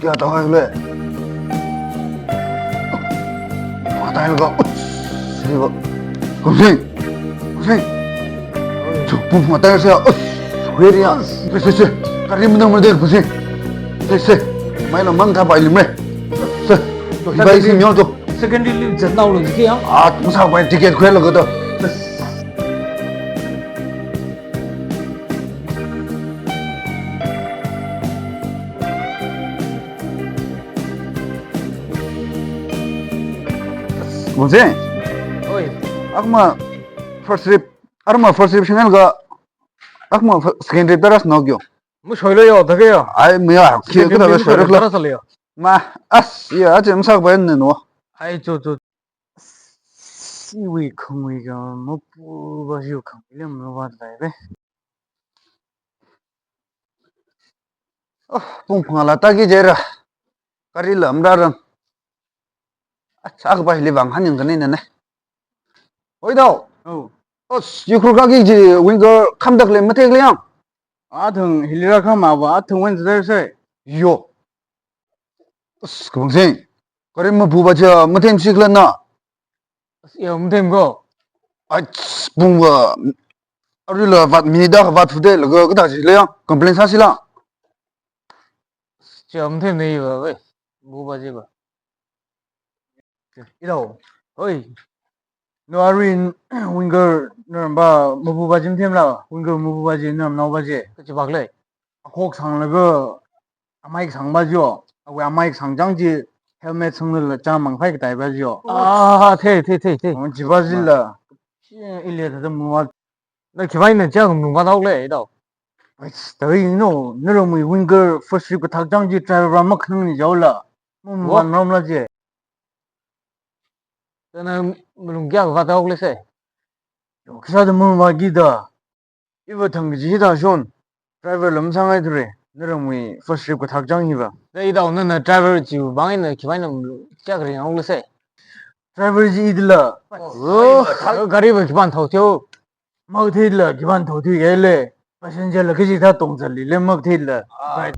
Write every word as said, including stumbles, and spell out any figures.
Kayā tāhaile? Matailāka. Ush, seba. Kumsing. Kumsing. Chu, pung matailāsa. Ush, huiriya. Se, se, se. Gari manang manang, Kumsing. Se, se. Maila mang kapai limre. Se. To, hibai si myo to. Secondary li zatnaolu jiki yang. Ah, masāpai ticket khuilaga to. Kumsing. Oi. Akma first trip, arma first trip shingan ka, akma fir-, second trip taras no kyo. Mashoilo yo, thake yo. Ai, maya, ki, second trip kita mashoilo. Taras le yo. Ma, as, ya, aje masāpai ne no. Ai, chu, chu. Siwui khangwui ka mapuva jiu khangwui lem lo va dai be. Oh, pung phangā la tāki jera. Gari lam rarang. Acha, kapai li vang haning kani nane. Oi dao. Oh. Oh, Ukhrul kaki ji Winger khamdak le matek le yang. Athang hili rākhama va, athang wen zai se. Yo. As, Kumsing. Gari mapuva ja, mathemsi khala na. As, ya, mathem ko. Ai, pung va, arui la vat mi da vat fude laga kada ji le yang, complain sāsi la. As, ya, mathem ne va, ve. Puva ji va. Ilo. Oi. No arui Winger namba mapuva ji mathem la, Winger mapuva ji nam nao va ji. Kachi bak le. Akhok sanglaga, amai sangva jiyo. Awui amai sangchang ji, helmet sangla cha mangphai katai va jiyo. Ah, the, the, the, the. Oh, jiva jila. Ile thada muva. Na khivaina cha nung va dao le, dao. Ai, tari no, nara mui Winger first trip kathak chang ji driver makhanang ni jaola. Mum va nom la ji. Tana malung kya va dao le se. Yo, kisa da mum va gi da. Iva thang ji da shon. Driver lam sangai thre. Nara mui first trip kathak chang hi va. Dai dao na na driver ji bang na khivaina malung kya kari ngau le se. Driver ji idla. Oh, gari va khivan thao theo. Maktheila, khivan thao theo le. Passenger la kaji tha tong zali le maktheila. Right.